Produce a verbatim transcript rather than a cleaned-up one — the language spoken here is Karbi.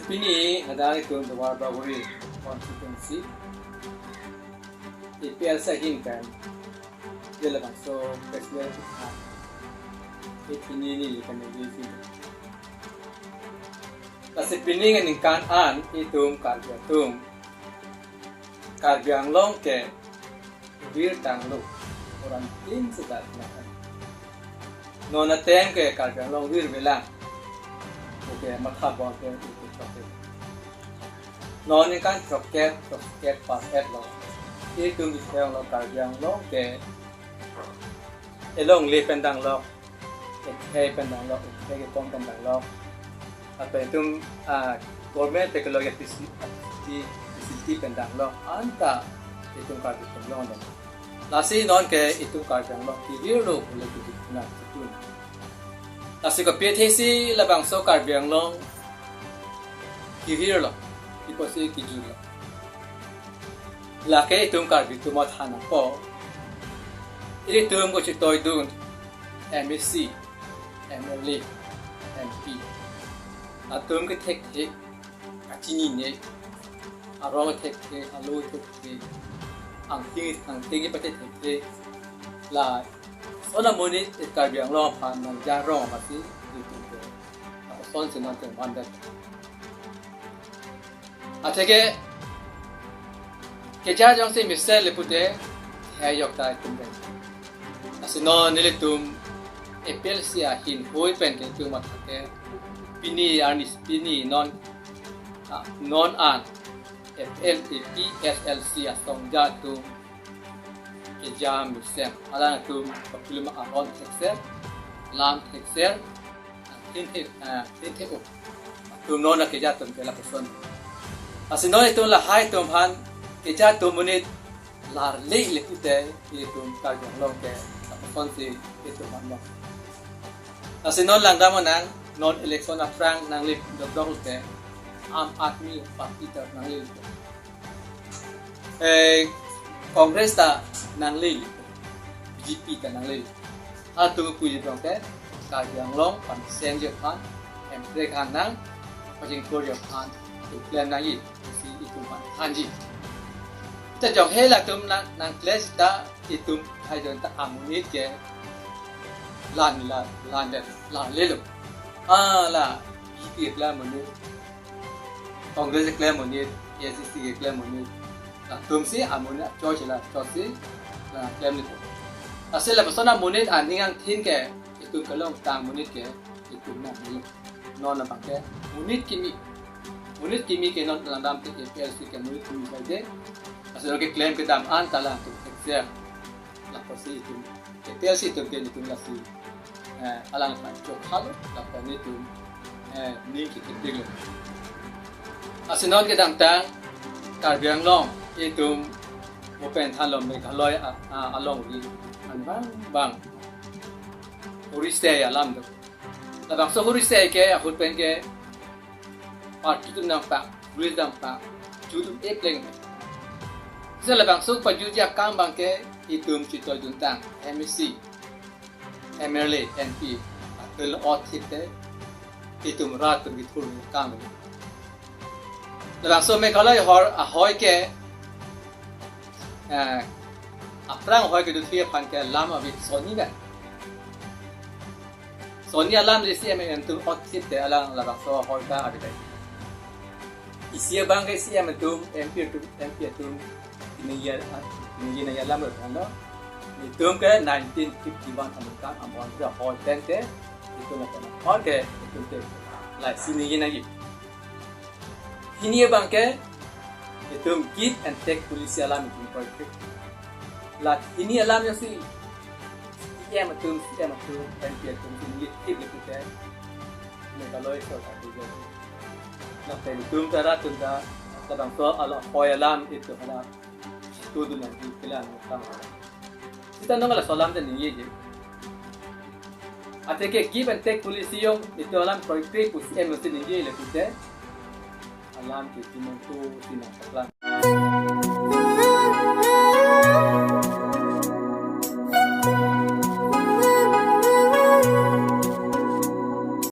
Pini hadak itum Duar Bagori constituency A P L C ahin pen, dia labangso press meet isi pini neli kan neli isi. Lasi pining aningkan an itum Karbi atum, Karbi Anglong ke virtanglo, orang tin sedat makan. Non ateng ke Karbi Anglong virvelang. Oke, matha bor ke itu toke. Non aningkan choket, choket paket lo. Itum di lo Karbi Anglong ke elongle pen danglok, ekhei pen danglok, ekhei kekom pen danglok. Apa itum, ah, government teknologi P C, P C T pen danglok, anta itum Karbi atum long dong. Lasi non ke itum Karbi Anglong kevir lo, boleh kevir na itum. Lasi kopi athesi labangso Karbi Anglong kevir lo, iposi kejut lo. Lake itum Karbi atum matha nangpo. Ilitum kachitoidun M A C, M L A, M P atum kethekthe, kachinine, arong kethekthe, alo kethekthe, angthing angthing kepathekthe. Lason amonit Karbi Anglong aphan nangjarong mati itum ke. Lason si nangteng vandet. Atheke keja jongsi mesen le pute, he yok ta itum pen. Lasi non nelitum A P L C ahin hoi pen ke itum atheke pini arni pini non, ah, non an F L A P S L C asong ajatum keja mesen. Alangtum kapilum aron thekser, lam thekser, thinthe, ah, thinthe-o. Atum non akeja atum ke lapuson. Lasi non itum lahai atum aphan keja atum monit larle le pute itum Karbi Anglong ke lapuson si itum aphan. Lasi non langdam nang, non election aphrang nangle dokdok te Aam Aadmi Party ta nangle. Eh, Congress ta nangle, B J P ta nangle. Atum puji dong ke Karbi Anglong pamesen ji aphan, emprek hang nang, pachingthur ji aphan, itum klem nangji, si itum aphan thanji. Ta jong he latum nang, nangklem ta itum hai jon ta amonit ke lan la, lan de, lan lelo. Ah, la, B J P keklem amonit, Congress keklem amonit, A I C C keklem amonit. Latum si amonit achoice la, choice si la klem ni. Lasi lapuson amonit aning angthin ke itum kelong tang monit ke itum nang ni. Non abang ke monit kimi. Monit kimi ke non langdam te A P L C ke monit kimi saja. Asal keklem kedam an ta latum thekser. Lapusi itum A P L C atum ke itum lasi, eh, alang aphan chokha lo, lapen itum, eh, ning kikipik lo. Lasi non kedamtang Karbi Anglong itum open thanlo Meghalaya a, a, alongri an bang bang. Huri sei alam do. Labangso huri sei ke ahut pen ke party atum nangpak, police nangpak, ju atum epleng. Seta labangso pajuji akam abang ke itum chitoidun tang, M A C, M L A, M P, atum lo ot thip te, itum rat atum kithur akam. Labangso Meghalaya ahor ahoi ke, eh, aphrang ahoi kedo thip aphan ke lam ave soni kan. Soni alam isi M N M atum ot thip te alang labangso ahoi ta ave dai. Isi abang ke isi M N M atum, M P atum, M P atum, ini ya, ini ya alam lo kan lo. Itum ke nineteen fifty-one amuka amon ahoi pen ke, itum akan ahoi ke, itum ke, lai sini ini lagi. Hini abang ke, itum give and take policy alam itum project. La hini alam yang si, C M atum, C M atum, M P atum, si ningje thip le pute, Meghalaya sorkar tu jadi. Lapen itum ta rat atum ta, kadang so ala ahoi alam itum hala, tu dun lagi kelang utang. Seta non laso alam ta ningjeje. Atheke give and take policy along itum alam project pu C M si ningje le pute. Alam ke kimon tu sinang taklang.